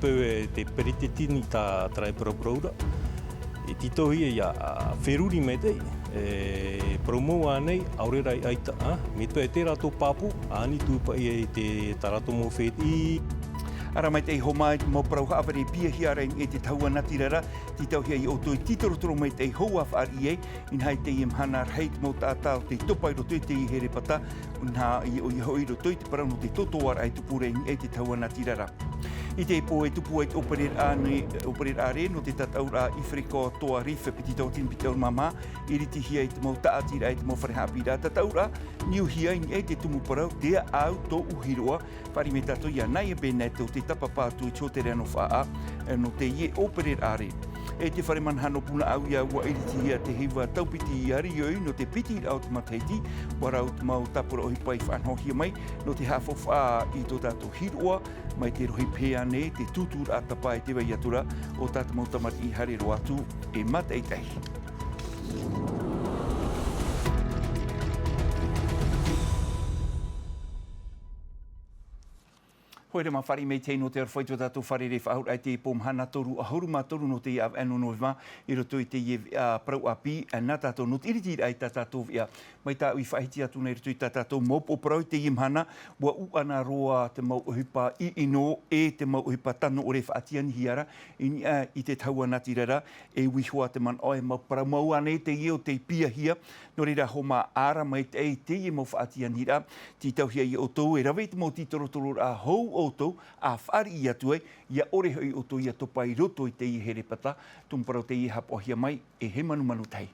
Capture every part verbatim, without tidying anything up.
Pau e te peretiteni tā Tarae Parauparauraʻa. E tītauhia ia feruri maitaʻi, e parau mau ānei, ʻaore rā i ʻaita, ā? Mai te peu e te rātou pāpū, ani tū paʻi e te tā rātou mau fētiʻi. Ara maitaʻi Homa i te mau parau haʻavare e piahia ra i niʻa i te tahua natirara, tītauhia ia ʻoutou e tītorotoro maitaʻi hou a fāriʻi ai, inaha i teie mahana rahi te mau taʻata o tei topa i roto i teie herepata, inaha i ʻoia hoʻi i roto i te parau nō te tōtōaraʻa e tupu ra i niʻa i te tahua natirara. I te pō e tupu ai te ʻōpereraʻa nei, ʻōpereraʻa rē nō te tataʻuraʻa Ifreco Toa Reef piti tauatini piti ʻahuru mā maha, i ritihia i te mau tāʻatiraʻa i te mau fare haʻapiʻiraʻa tataʻuraʻa, niuhia i niʻa i te tumu parau, te ʻāʻau tōʻu hiroʻa, fāriʻi mai tātou ia Naya Bennett o te tāpapa atu i te hōtēra nō Faʻaʻā, nō teie ʻōpereraʻa rē. E te fare manahano Punaʻauia ua iritihia te heiva taupiti i arioi nō te piti raʻa o te matahiti, ua rau te mau tāpura ʻohipa i faʻanahohia mai, nō te haʻafaufaʻa i tō tātou hiroʻa, mai te rohi pehē ānei, te tūtūraʻa tapā e te vai atu ra, o tā te mau tamariʻi haere roa atu, e mātaʻitahi. Hōʻē rā mā fāriʻi maitaʻi nō te aroha i tō tātou fārerei faʻahou i te pō mahana toru ʻahuru mā toru nō teie ʻāvaʻe nō Novema, i roto i teie veʻa parau ʻāpī, nā tātou nō te iritiraʻa i tā tātou veʻa. Mai tāʻu i faʻahiti atu nei i roto i tā tātou mau pō parau i teie mahana, ua ʻūʻana roa te mau ʻohipa ʻiʻino, e te mau ʻohipa tano ʻore e faʻatianihia ra, i niʻa i te tahua natirara, e ui hoʻi te manaʻo e mau parau mau ānei teie o tei piahia, nō reira Homa ara maitaʻi teie mau faʻatianiraʻa, tītauhia ia ʻoutou e rave i te mau tītorotororaʻa hou ʻoutou, ʻa fāriʻi atu ai, ia ʻore hoʻi ʻoutou ia topa i roto i teie herepata, tumu parau teie haʻapaʻohia mai, e Hēmanu Manutahi.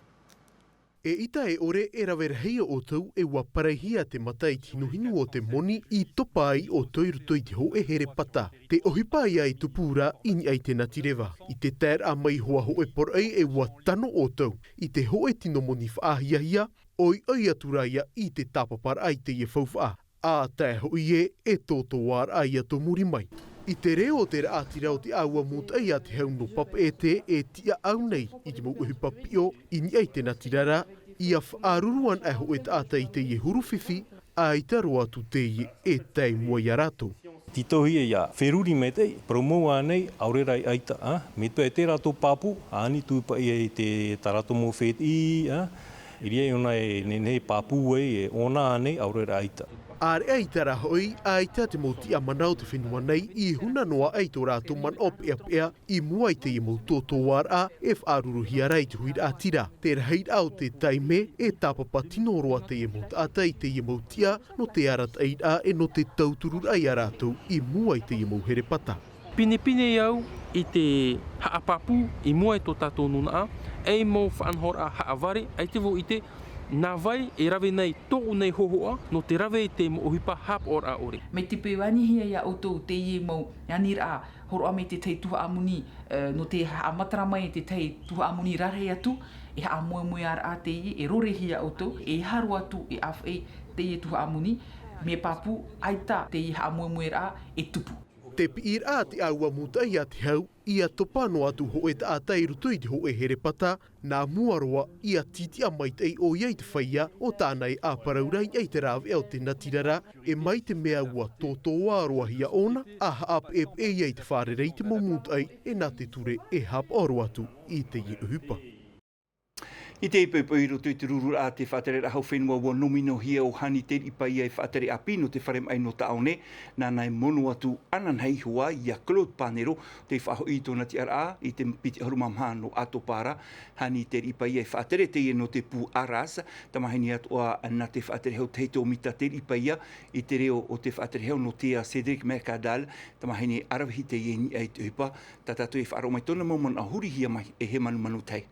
E ʻita e ʻore e rave rahi ʻoutou e ua paraihia te mata i te hinuhinu o te moni i topa ai ʻoutou i roto i te hōʻē herepata. Te ʻohipa ia e tupu ra i niʻa i te natireva. I te taeraʻa mai i te hōʻē poroʻi e ua tano ʻoutou i te hōʻē tino moni faʻahiahia, ʻoiʻoi atu rā ia i te tāpaparaʻa i teie faufaʻa. ʻA tae hoʻi ē, e tōtōaraʻa ia tō muri mai. I te reo o te raʻatira o te ʻāua mūtaʻi a te hau nō Papeʻete e tiʻaʻau nei i te mau ʻohipa piʻo i niʻa i te natirara, ia faʻaruru ana e hōʻē taʻata i teie huru fifi, ʻaita roa atu teie e tae i mua ia rātou. Tītauhia ia feruri maitaʻi, parau mau ānei, ʻaore rā i ʻaita, ā? Mai te peu e te rātou pāpū, ani tū paʻi e te tā rātou mau fētiʻi, ā? I reira ʻōna e nehenehe e pāpū ai, e ʻōna ānei, ʻaore rā ʻaita. ʻĀreʻa ʻaita rā hoʻi, ʻaita te mau tiʻamana o te fenua nei i huna noa aʻe i tō rātou manaʻo peʻapeʻa i mua i teie mau tōtōaraʻa e faʻaruruhia ra i te hui raʻatira. Te rahiraʻa o te taime, e tāpapa tino roa teie mau taʻata i teie mau tiʻa nō te arataʻiraʻa e nō te tautururaʻa ia rātou i mua i teie mau herepata. Pinepine au i te haʻapāpū i mua i tō tātou nūnaʻa, ei mau faʻanahoraʻa haʻavare, ʻaita vau ʻite, nā vai e rave nei tōʻu nei hōhoʻa, nō te rave i te mau ʻohipa haʻapaʻoraʻa ʻore. Mai te peu anihia ia ʻoutou teie mau aniraʻa, hōroʻa mai te tahi tuhaʻa moni, e, nō te haʻamatara mai i te tahi tuhaʻa moni rarahi atu, e haʻamoemoeraʻa teie, e rorehia ʻoutou, e aha roa atu e ʻāfaʻi teie tuhaʻa moni, mea pāpū, ʻaita teie haʻamoemoeraʻa e tupu. Te piʻiraʻa a te ʻāua mūtaʻi a te hau, ia topa noa atu hōʻē taʻata i roto i te hōʻē herepata, nā mua roa, ia tītiʻa maitaʻi ʻoia i te feiā o tāna e ʻāparau ra i te rāveʻa o te natirara, e mai te mea ua tōtōā roa hia ʻōna, ʻa haʻapeʻepeʻe ia i te fārerei i te mau mūtaʻi, e nā te ture e haʻapaʻo roa atu i teie ʻohipa. I te poʻipoʻi i roto i te rururaʻa a te faʻatereraʻa hau fenua ua nōminohia ʻo Hani Teriʻipaia e faʻatere ʻāpī nō te fare maʻi nō Taʻaone, nāna e mono atu ananahi iho ā ia Claude Panero, tei faʻahoʻi i tōna tiʻaraʻa i te piti ʻahuru mā maha nō ʻAtopara. Hani Teriʻipaia e faʻatere teie nō te pū Aras, tamahine atoʻa nā te faʻatere hau tahito ʻo Mita Teriʻipaia, i te reo o te faʻatere hau nō Tea Cédric Mercadal, tamahine aravihi teie i niʻa i te ʻohipa, tā tātou e faʻaroʻo mai tōna mau manaʻo hurihia mai e Hēmanu Manutahi.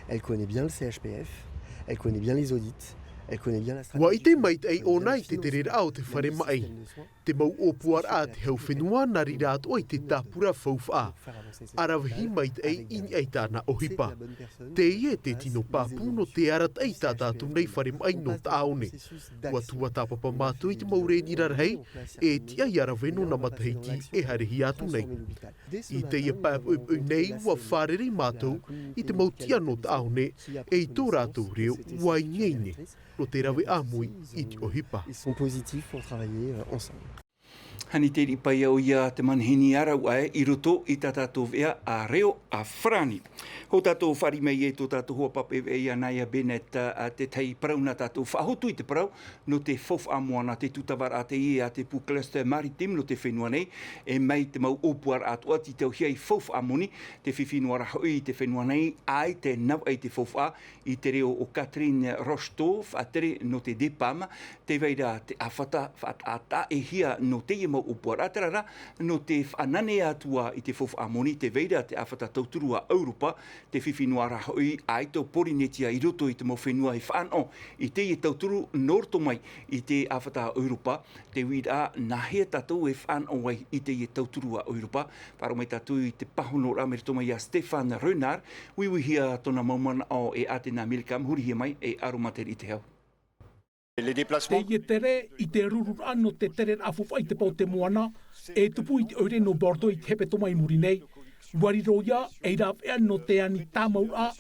Elle connaît bien le C H P F, elle connaît bien les audits, elle connaît bien la stratégie. Ua ʻite maitaʻi ʻōna i te tereraʻa o te fare maʻi. Te mau ʻōpuaraʻa a te hau fenua nā reira atoʻa i te tāpura faufaʻa. Aravihi maitaʻi i niʻa i tāna ʻohipa. Teie te tino pāpū nō te arataʻi i tā tātou nei fare maʻi nō Taʻaone. Ua tuatāpapa mātou i te mau rēni rarahi, e tiʻa ia rave nō nā matahiti e haerehia atu nei. I teie pae poʻipoʻi nei, ua fārerei mātou i te mau tiʻa nō Taʻaone, e i tō rātou reo ua ineine, nō te rave ʻāmui i te ʻohipa. Ils sont positifs pour travailler, euh, ensemble. Ani te riʻi paia ʻoia te manihini a rau ae i roto i tā tātou veʻa a reo a farani. Hou tātou fāriʻi mai e tō tātou hoa pape veʻa i a naia benet a tētahi parau nā tātou faʻahotu i te parau nō te faufaʻa moana te tūtava raʻa teie a te pū cluster maritime nō te fenua nei. E mai te mau ʻōpuaraʻa atu ʻati tauhia i faufaʻa moni te fifi noa rā hoʻi i te fenua nei ʻaita e navaʻi te faufaʻa. I te reo o catherine rocheteau faʻatere nō te depam, te vai ra te ʻāfata faʻataʻahia nō teie mau ʻōpuaraʻa terā rā nō te faʻananea atu ā i te faufaʻa moni te vai ra te ʻāfata tauturu a europa. Te fifi noa rā hoʻi ʻaita o porinetia i roto i te mau fenua e faʻanaʻo i teie tauturu nō roto mai i te ʻāfata a europa. Te uiraʻa nā hea tātou e faʻanaʻo ai i teie tauturu a europa? Faʻaroʻo mai tātou i te pāhonoraʻa mai roto mai iā stéphane renard. Uiuihia tōna mau manaʻo e atena millicam hurihia mai e aro matere i te hau. Teie tere i te rururaʻa nō te tereraʻa faufaʻa i te pau o te moana e tupu i te ʻoire nō bordeaux i te hepetoma i muri nei. Ua riro ia ei rāveʻa nō te ani tāmauraʻa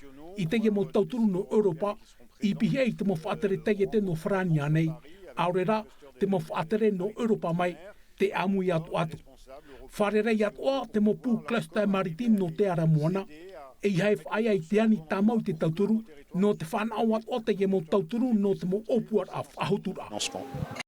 i teie mau tauturu nō europa i pihaʻi i te mau faʻatere taiete nō farani ānei, ʻaore rā te mau faʻatere nō europa mai. Te ʻāmui atoʻa atu fārerei atoʻa te mau pū cluster maritime nō te ara moana. E ia e faʻaea i te ani tāmau i te tauturu nō te faʻanaʻo atoʻa teie mau tauturu nō te mau ʻōpuaraʻa faʻahoturaʻa.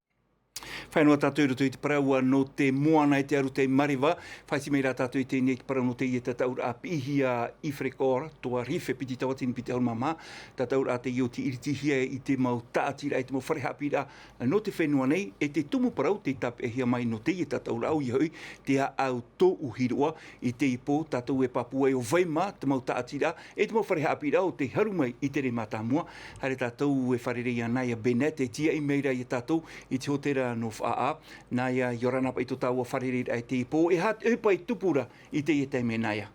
Fai noa tātou i roto i te parau nō te moana e te aru tei mareva. Faʻaiti mai rā tātou i teie nei te parau nō teie tataʻuraʻa piʻihia i frekor toa rife piti tauatini piti ʻahuru mā maha. Tataʻuraʻa teie o te iritihia i te mau tāʻatiraʻa i te mau fare haʻapiʻiraʻa nō te fenua nei e te tumu parau tei tāpeʻahia mai nō teie tataʻuraʻa ʻoia hoʻi te ʻāʻau tōʻuhi roa. I teie pō tātou e pāpū ai o vai mā te mau tāʻatiraʻa e te mau fare haʻapiʻiraʻa o tei haru mai i te rē mātāmua. Haere tātou e fārerei iā naia benet e tiaʻi mai rā iā tātou i te hōtēra nō faʻaʻā. Naia i ora na paʻi tō tāua fārereiraʻa i teie pō e aha te ʻohipa i tupu ra i teie taime naia?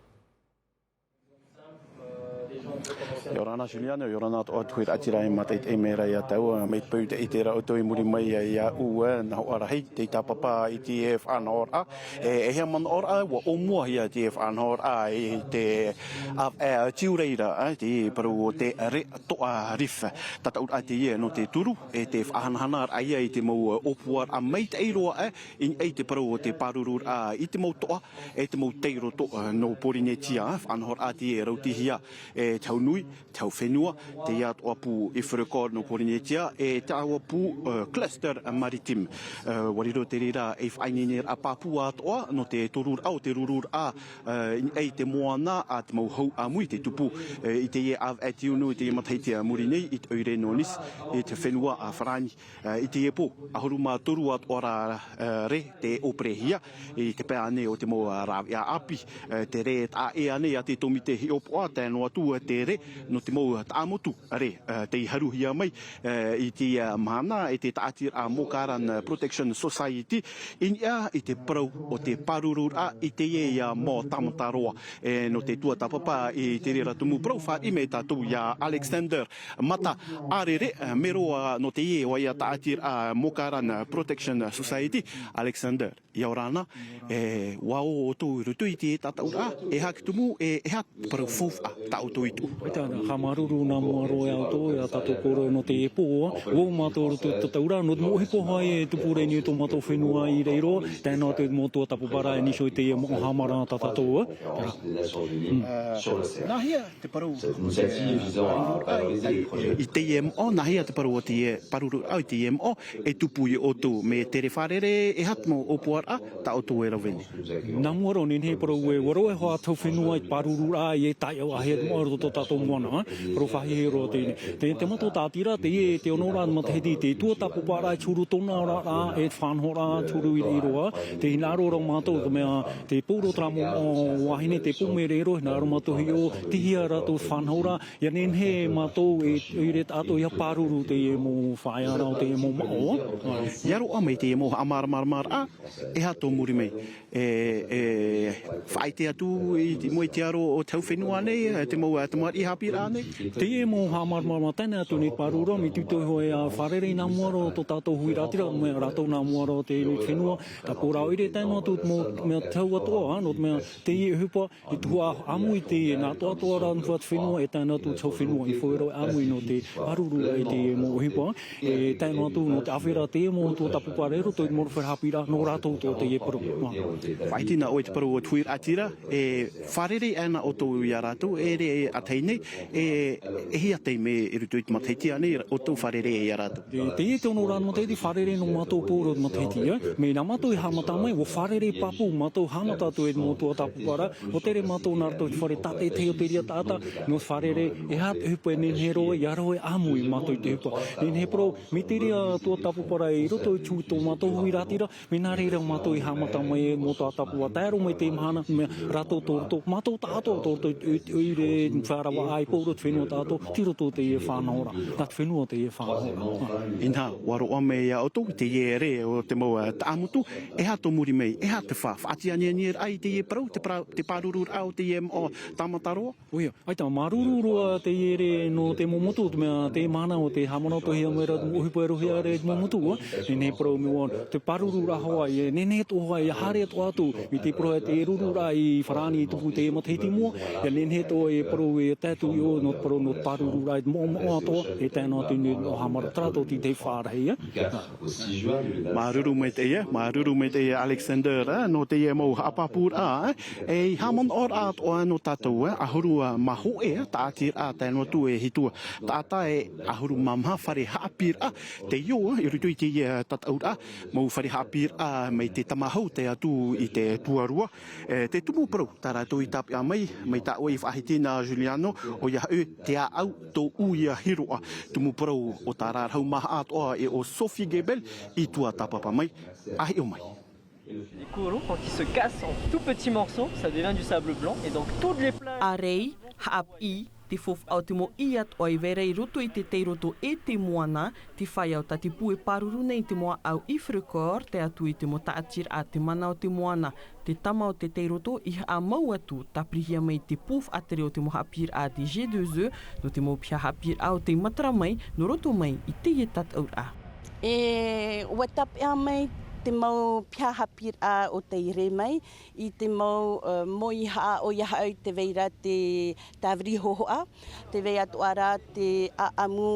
Ia ora na julian ia ora na tō atu huiraʻatira e mātaʻitaʻi mai rā iā tāua mai te peu te ʻite ra ʻoutou i muri mai iā ʻu e nā hoʻa rahi tei tāpapa i te faʻanahoraʻa. E e hea manaʻoraʻa ua ʻōmuahia te faʻanahoraʻa i te ʻāvaʻe tiureira te parau o te rē toʻa rife. Tataʻuraʻa teie nō te turu e te faʻahanahanaraʻa ia i te mau ʻōpuaraʻa maitaʻi roa ʻe i niʻa i te parau o te pārururaʻa i te mau toʻa e te mau tei roto nō porinetia. Faʻanahoraʻa teie e rautihia e te hau nui te hau fenua teie atoʻa pū i frekor nō porinetia e taua pū cluster maritime. Ua riro te reira ei faʻaineineraʻa pāpū atoʻa nō te toruraʻa o te rururaʻa i niʻa i te moana a te mau hau ʻāmui te tupu i teie ʻāvaʻe tiunu i teie matahiti a muri nei i te ʻoire nō nice i te fenua a farani. I teie pō ʻahuru mā toru atoʻa rā rē te ʻōperehia i te pae ānei o te mau rāveʻa ʻāpī. Te rē taʻa ʻē ānei a te tōmite hiʻopoʻa tae noa atu te rē nō te mau taʻamotu rē tei haruhia mai i teie mahana e te taʻatiraʻa mokaran protection society i niʻa i te parau o te pārururaʻa i teie ia mau tāmata roa. Nō te tuatāpapa i te reira tumu parau fāriʻi mai tātou iā alexander mata ʻārere mero nō teie ʻoia taʻatiraʻa mokaran protection society. Alexander ia ora na e ua ō ʻoutou i roto i te tataʻuraʻa e haki tumu e e aha te parau faufaʻa tā ʻoutou i tuʻu? Haʻamāuruuru nā mua roa iā ʻoutou iā tātou kōrero nō teie pō. Ua ō mātou i roto i te tataʻuraʻa nō te mau ʻohipa e tupu ra i niʻa i tō mātou fenua i reira tae noa atu i te mau tuatāpaparaʻa e nisi o teie mau haʻamāramarama tā tātou. Nā hea te parau i teie moʻo nā hea te parau o teie pārururaʻa i teie moʻo e tupu iā ʻoutou me tere fārerei e aha te mau ʻōpuaraʻa tā ʻoutou e rave nei? Nā mua roa nei nei parau e ua roa e hoa tau fenua i pārururaʻa i e taʻi au ʻahia te moʻo roto tō tātou moana. Parau faʻahiahia roa teie nei te te mātou tāʻatiraʻa teie te ono rā matahiti te tuatāpaparaʻa e te huru tōna oraraʻa e te faʻanahoraʻa te huru i reira. Te hinaʻaro rā mātou te mea te pū roto rā mau vāhi nei te pū mai reira hinaʻaro mātou hiʻo tihia rātou faʻanahoraʻa. Ia nehenehe mātou e ʻoire taʻato ia pāruru teie mau faʻaearaʻa o teie mau maʻo. Ia roaʻa mai teie mau haʻamāramaramaraʻa e aha tō muri mai e e faʻaite atu i te mau i te aro o te hau fenua nei te mau te mau Teie mau haʻamāramarama tae noa atu nei te pāruru, mai te utuhi hoʻi e fārerei nā mua roa tō tātou huiraʻatira, mai rātou nā mua roa te fenua, tāpōraʻa ʻoire tae noa atu mau mea tau atoʻa, nō te mea teie ʻohipa, e tuhaʻa ʻāmui teie nā atoʻatoʻa rā nō te fenua, e tae noa atu te hau fenua i faʻaroʻo ʻāmui nō te pāruru i teie mau ʻohipa, e tae noa atu nō te ʻāfera teie mau tuatāpaparaʻa i roto i te mau fare haʻapiʻiraʻa nō rātou atoʻa teie parau. Faʻaʻite ʻoe te parau o te huiraʻatira, e fārerei ana ʻoutou iā rātou, e ʻere e ʻātahi nei, e, e hia taime i roto i te matahiti ānei ʻoutou fārerei iā rātou. Teie te ono rā matahiti fārerei nō mātou pauroa te matahiti, ē. Mai nā mātou i haʻamata mai, ʻua fārerei pāpū mātou haʻamata atu e te mau tuatāpaparaʻa, ʻua tere mātou nā roto i te fare tātaʻitahi o te reira taʻata, nō te fārerei, e aha te ʻohipa e nehenehe roa, ʻia roaʻa ʻāmui mātou i te ʻohipa. Nehenehe parau, mai te reira tuatāpaparaʻa i roto i tō mātou huiraʻatira, mai nā reira mātou i haʻamata mai e mau tuatāpaparaʻa, tae roa mai teie mahana, mea rātou tō roto, mātou tāʻatoʻa tō roto i te, i te ʻoire, te fare rāveʻa i pauroa te fenua tātou, tei roto teie fānaʻoraʻa, nā te fenua teie fānaʻoraʻa. Inaha, ʻua roaʻa mai iā ʻoutou, teie ʻere o te mau, ā, taʻamotu, e aha tō muri mai, e aha te fa-, faʻatianianiraʻa i teie parau, te para-, te pārururaʻa o teie moʻa tāmata roa? ʻOia, ʻaita, māuruuru roa teie ʻere nō te mau motu, te mea, teie mahana ʻo tē haʻamanaʻohia mai ra te mau ʻohipa e rohi ra i te mau motu, ā, nehenehe parau mea ʻua, te pārururaʻa hoʻi, e nehenehe atoʻa hoʻi, ʻia haere atoʻa atu, mai te parau te rururaʻa i farāni i tupu i teie matahiti i mua, ʻia nehenehe atoʻa e parau e tae atu i ʻō, nō te parau nō te pārururaʻa i te moʻomoʻo atoʻa, e tae noa atu nei te mau haʻamāramarama, terā tō te tahi fārereiraʻa. Māuruuru maitaʻi, māuruuru maitaʻi Alexander, ā, nō teie mau haʻapāpūraʻa, ā, e i haʻamanaʻoraʻa atoʻa nō tātou, ā, ʻahuru mā hōʻē, ā, tāʻatiraʻa, tae noa atu e hitu taʻata e ʻahuru mā maha fare haʻapiʻiraʻa, tei ʻō, ā, i roto i teie, ā, tataʻuraʻa, mau fare haʻapiʻiraʻa mai te Tamahou tae atu i te Tuarua, e, te tumu parau, tā rātou i tāpeʻa mai, mai tā ʻoe i faʻahiti nā Juliano, ʻoia hoʻi, te ʻāʻau tō ʻUia Hiroʻa, tumu parau o tā rātou maha atoʻa e ʻo Sophie Gebel i tuatāpapa mai, ʻa hiʻo mai. Les coraux, quand ils se cassent en tout petits morceaux, ça devient du sable blanc, et donc toutes les plages. ʻĀreʻi, haʻapiʻi, te faufaʻa o te mau ʻī atoʻa e vai ra i roto i te teiroto e te moana, te feiā o Tatipū e pāruru nei i te mau ʻāʻau Ifrecor, tae atu i te mau tāʻatiraʻa, te mana o te moana, te tama o te teiroto i haʻamau atu, tāpirihia mai i te pū faʻatere o te mau haʻapiʻiraʻa te G deux E, nō te mau piha haʻapiʻiraʻa o tei matara mai, nō roto mai i teie tataʻuraʻa. E, ʻua tāpeʻa mai te mau piha haʻapiʻiraʻa o tei rē mai, i te mau, e, moihaʻa, ʻoia hoʻi te vai ra te tāviri hōhoʻa, te vai atoʻa ra te ʻāʻamu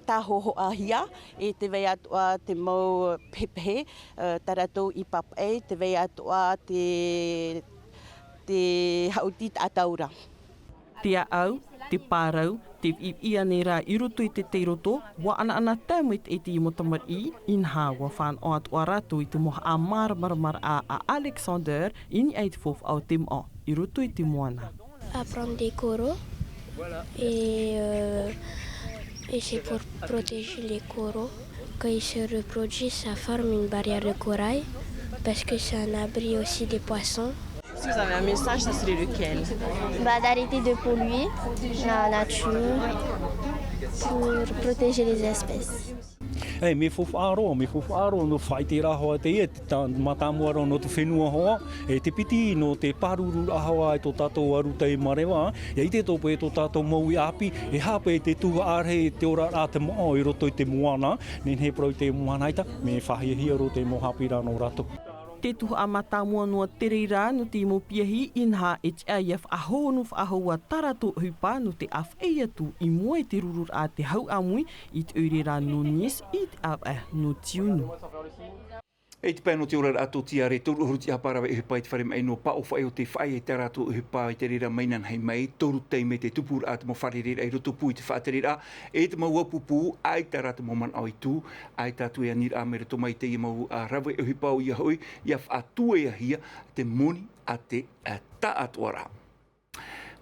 tāhōhoʻahia, e te vai atoʻa te mau pehepehe, e, tā rātou i papaʻi, te vai atoʻa te, te haʻuti taʻata ra. Te ʻāʻau, te pārau, te viʻiviʻi ānei rā i roto i te teiroto, ʻua ʻanaʻana tae mai te ʻētī i mau tamariʻi, inaha, ʻua fānaʻo atoʻa rātou i te mau haʻamāramaramaraʻa a Alexander, i niʻa i te faufaʻa o te moʻa, i roto i te moana. Apprendre des coraux et, euh, et c'est pour protéger les coraux. Quand ils se reproduisent, ça forme une barrière de corail parce que c'est un abri aussi des poissons. Si vous avez un message, ça serait lequel ? Bah, d'arrêter de polluer la nature pour protéger les espèces. E, mea faufaʻa roa, mea faufaʻa roa, nō faʻaʻite rā hoʻi teie, te tā-, mātāmua roa nō te fenua hoʻi, e te piti nō te pārururaʻa hoʻi i tō tātou arataʻi māreva, ʻia ʻite atoʻa paʻi tō tātou mau uʻi ʻāpī, e aha paʻi te tuhaʻa rahi te oraraʻa te moʻa i roto i te moana, nehenehe parau i te moana ʻaita, mea fāhiahia roa te mau haʻapiʻiraʻa nō rātou. Te tuhaʻa mātāmua noa te reira nō te mau piahi, inaha e tiʻa ʻia faʻahonu faʻahou ā tā rātou ʻohipa nō te ʻāfaʻi atu i mua i te rururaʻa te hau ʻāmui i te ʻoire ra nō Nice i te ʻāvaʻe nō Tiunu. I te pae nō te oraraʻa tōtiare, toru ʻahuru tiʻahapa rave ʻohipa i te fare maʻi nō Paʻofaʻi o te faʻaea i tā rātou ʻohipa i te reira mai inanahi mai, toru taime te tupuraʻa te mau fārereiraʻa i roto pū i te faʻatereraʻa, e te mau ʻāpūpū, ʻaita rā te mau manaʻo i tū, ʻaita atu e aniraʻa mai roto mai teie mau, ā, rave ʻohipa ʻoia hoʻi, ʻia faʻatueahia te moni a te, ā, taʻatoʻaraʻa.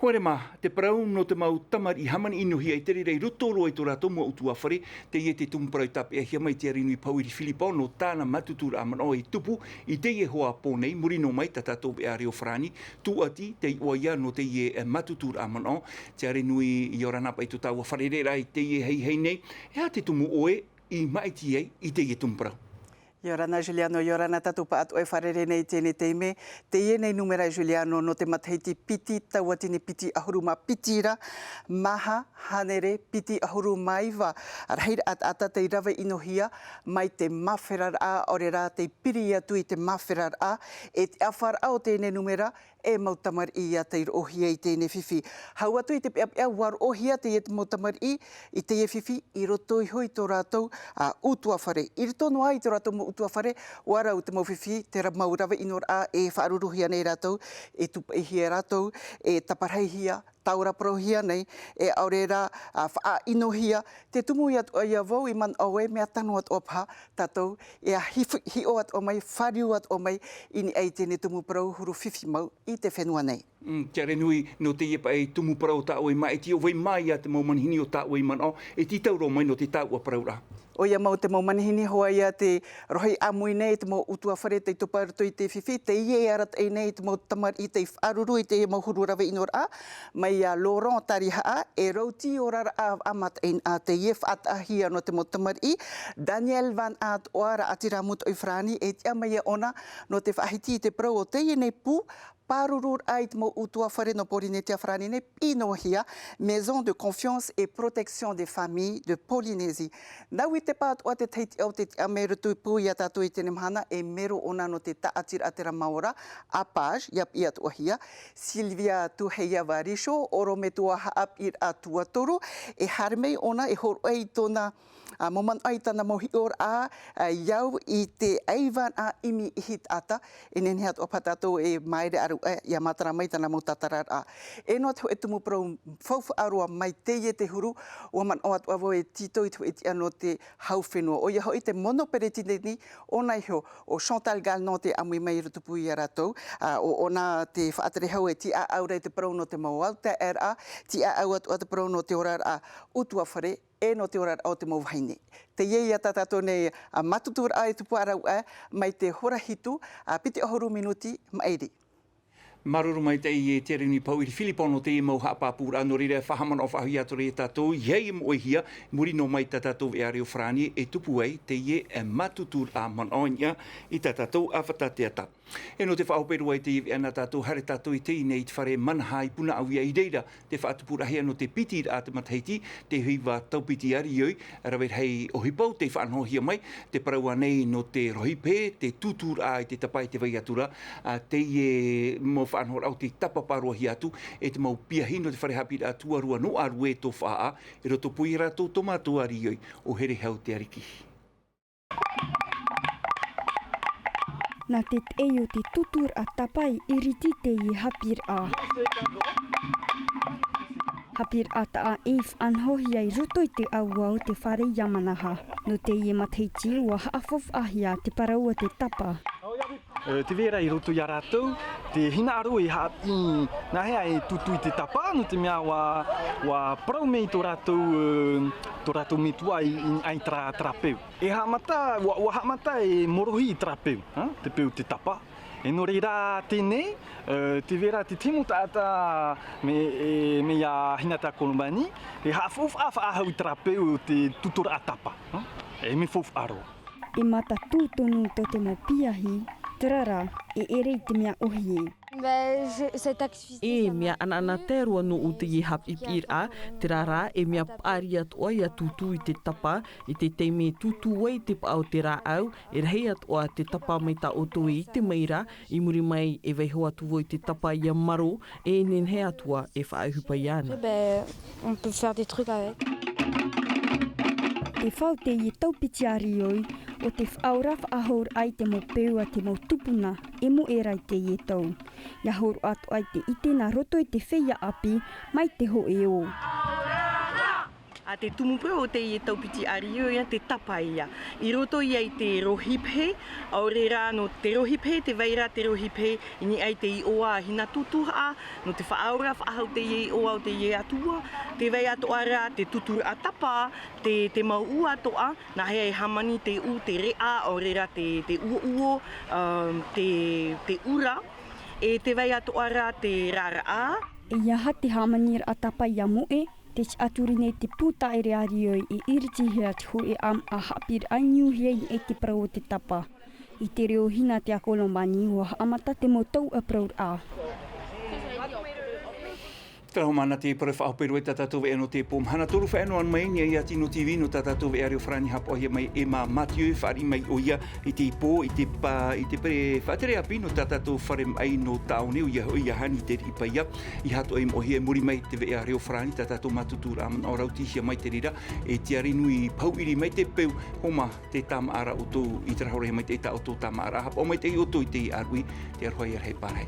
Haere mā, te parau nō te mau tamariʻi hāmani ʻinohia i te reira i roto roa i tō rātou mau ʻutuāfare, teie te tumu parau i tāpeʻahia mai te Arenui Pahōiri Filipo nō tāna mātuturaʻa manaʻo e tupu i teie hoʻi pō nei, muri noa mai tā tātou veʻa reo farāni, tūʻati, te iʻoa ia nō teie, e, mātuturaʻa manaʻo, te Arenui, ʻia ora na paʻi tō tāua fārereiraʻa i teie haihai nei, e aha te tumu ʻoe i maʻiti ai i teie tumu parau? ʻIa ora na Juliano, ʻia ora na tātou pāʻatoʻa e fārerei nei i teie taime. Teie nei nūmera Juliano nō te matahiti piti tauatini piti ʻahuru mā piti ra, maha hānere piti ʻahuru mā iva. Rahi raʻa taʻata tei rave ʻinohia mai te māferaraʻa, ʻaore rā tei piri atu i te māferaraʻa, e te ʻāfaʻaraʻa o teie nei nūmera, e mau tamariʻi ʻia tei roʻohia i teie nei fifi. Hau atu i te peʻapeʻa, ʻua roʻohia teie mau tamariʻi i teie fifi i roto iho i tō rātou, ā, ʻutuāfare. I roto noa i tō rātou mau ʻutuāfare, ʻua rau te mau fifi, te ra-, mau rave ʻinoraʻa e faʻaruruhia nei rātou, e tūpaʻihia rātou, e taparahi hia, tāora parauhia nei, e ʻaore rā, ā, faʻaʻinohia. Te tumu atoʻa ïa vau i manaʻo ē, mea tano atoʻa paha tātou, e ʻia hif-, hiʻo atoʻa mai, fāriu atoʻa mai i niʻa i teie nei tumu parau huru fifi mau i te fenua nei. Mm, tiare nui, nō teie paʻi tumu parau tā ʻoe i māʻiti, ʻo vai mā ïa te mau manihini o tā ʻoe i manaʻo, e tītau roa mai nō te tāuʻa parauraʻa. ʻOia mau te mau manihini, hoʻi ïa te rohi ʻāmui nei, te mau ʻutuāfare tei topa i roto i te fifi, teie e arataʻi nei te mau tamariʻi tei faʻaruru i te mau huru rave ʻinoraʻa, mai iā Laurent Tarihaʻa, e Rauti Oraraʻa Vaʻamataʻinaʻa, teie faʻataʻahia nō te mau tamariʻi, Daniel Van Atoʻa, Raʻatira Mutoʻi Farāni, e tiʻa mai ïa ʻōna nō te faʻahiti i te parau o teie nei pū, pārururaʻa i te mau ʻutuāfare nō Pōrīnetia Farāni nei, piʻi noa hia, Maison de Confiance et Protection des Familles de Polynésie. Nā ʻō i te pātoʻa te tei tiʻa o te tiʻa mai roto i pū iā tātou i teie mahana, e mero ʻōna nō te tāʻatiraʻa Te Rama Ora, APAGE, ʻia piʻi atoʻa hia, Sylvia Tuheia Varisho, ʻorometua haʻapiʻiraʻa tuatoru, e haere mai ʻōna, e hōroʻa i tōna ā, mau manaʻo i tāna mau hiʻoraʻa, ā, i au i te ʻaivānaʻa ʻimi ihi taʻata, e nehenehe atoʻa paha tātou e māere ʻāruʻe, ʻia matara mai tāna mau tātararaʻa. E noa te hōʻē tumu parau faufaʻa roa mai teie te huru, ʻua manaʻo atoʻa vau e tītau i te hōʻē tiʻa nō te hau fenua. ʻOia hoʻi te mono peretiteni ʻōna iho, ʻo Chantal Galnon tei ʻāmui mai i rotopū iā rātou, ā, ʻo, ʻōna te faʻatere hau e tīaʻau ra i te parau nō te mau autaeaʻeraʻa, tīaʻau atoʻa te parau nō te oraraʻa ʻutuāfare, e nō te oraraʻa o te mau vahine. Teie ïa tā tātou nei, ā, mātuturaʻa e tupu ā rāua, mai te hora hitu, ā, piti ʻahuru minuti maʻiri. Māuruuru maitaʻi e Tiareni Pauiri Filipo nō teie mau haʻapāpūraʻa, nō reira e faʻahaʻamanaʻo faʻahou atu ra iā tātou, ʻia moʻehia, muri noa mai tā tātou veʻa reo farāni e tupu ai, teie, e mātuturaʻa manaʻo i niʻa i tā tātou ʻāfata teata. E nō te faʻahope roa i teie veʻa nā tātou, haere tātou i teie nei i te fare Manaha i Punaʻauia, i reira te faʻatupuraʻahia nō te piti ra te matahiti, te hiva taupiti arioi, rave rahi ʻohipa tei faʻanahohia mai, te parau ānei nō te rohi pehe, te tūtūraʻa i te tapa i te vai atu ra, ā, teie mau faʻanahoraʻa tei tāpapa roa hia atu, e te mau piahi nō te fare haʻapiʻiraʻa tuarua nō Arue Tofaʻa, i rotopū iā rātou tō mātou arioi, ʻo Herehau Te Ariki. Nā te taʻi o te tūtūraʻa tapa i ʻiriti teie haʻapiʻiraʻa. Haʻapiʻiraʻa taʻa e faʻanahohia i roto i te ʻāua o te fare iā Manaha. Nō teie matahiti, ʻua haʻafaufaʻahia te parau o te tapa. E, tē vai ra i roto iā rātou te hinaʻaro e haʻapiʻi nāhea e tūtū i te tapa, nō te mea ʻua, ʻua parau mai tō rātou, e, tō rātou metua i, i, i terā, terā peu. E haʻamata, ʻua, ʻua haʻamata e morohi i terā peu, ha? Te peu te tapa. E nō reira teie nei, e, tē vai ra te tahi mau taʻata mai, e, mai iā Hinata Kolomani, e haʻafaufaʻa faʻahou i terā peu o te tūtūraʻa tapa, ha? E mea faufaʻa roa. E mātātū tonu tō te mau piahi, terā rā, e ʻere i te mea ʻōhie. Ben, je, cette activité, e mea ʻanaʻanatae roa nōʻu teie haʻapiʻiraʻa, terā rā, e mea paʻari atoʻa ʻia tūtū i te tapa, i te taime e tūtū ai te paʻa o te rāʻau, e rahi atoʻa te tapa mai tā ʻoutou e ʻite mai ra, i muri mai e vaiiho atu vau i te tapa ʻia maro, e nehenehe atoʻa e faʻaʻohipa iāna. Ben, on peut faire des trucs avec. E fau teie taupiti arioi, ʻo te faʻaora faʻahou raʻa i te mau peu a te mau tupuna, e moʻe ra i teie tau. ʻIa hōroʻa atoʻa i te ʻite nā roto i te feiā ʻāpī, mai te hōʻē ō. A te tumu peu o teie taupiti arioi, ʻo te tapa ïa. I roto ïa i te rohi pehe, ʻaore rā nō te rohi pehe, tē vai ra te rohi pehe i niʻa i te iʻoa a Hinatūtūraʻa, nō te faʻaora faʻahou teie iʻoa o teie atua, tē vai atoʻa ra te tūtūraʻa tapa, te, te mau ʻū atoʻa, nāhea e hāmani te ʻū, te reʻa, ʻaore rā te, te uouo, um, te, te ʻura, e tē vai atoʻa ra te raraʻa. E aha te hāmaniraʻa tapa ʻia moʻe? Te tiʻaturi nei te pū taʻere a Rioi i iritihia te hōʻē ʻāmaʻa haʻapiʻiraʻa i niuhia i te parau o te tapa. I te reo hina te ako Lomani ua haʻamata te mau tauʻa parauraʻa. Tera homa ana te parau faʻahope roa i tā tātou veʻa nō te pō mahana toru faʻaea noa mai nei ia Tino TV nō tā tātou veʻa reo farāni haʻapaʻohia mai e mā Mathieu e fāriʻi mai ʻo ia i te pō i te pā i te pere faʻatere ʻāpī nō tā tātou fare maʻi nō tāone ʻo ia hoʻi ia Hani te riʻi paia. I hatoʻa i moʻohia i muri mai te veʻa reo farāni tā tātou mātuturaʻa manaʻo rautihia mai te reira e tiare nui pauʻiri mai te peu homa te tāmāʻaraʻa ʻoutou i te rahorahia mai te tā ʻoutou tāmāʻaraʻa haʻapaʻo mai te ʻoutou i te ʻārui te aroha i arahi pārahi.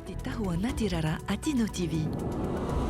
Te tahua natirara a Tino TV.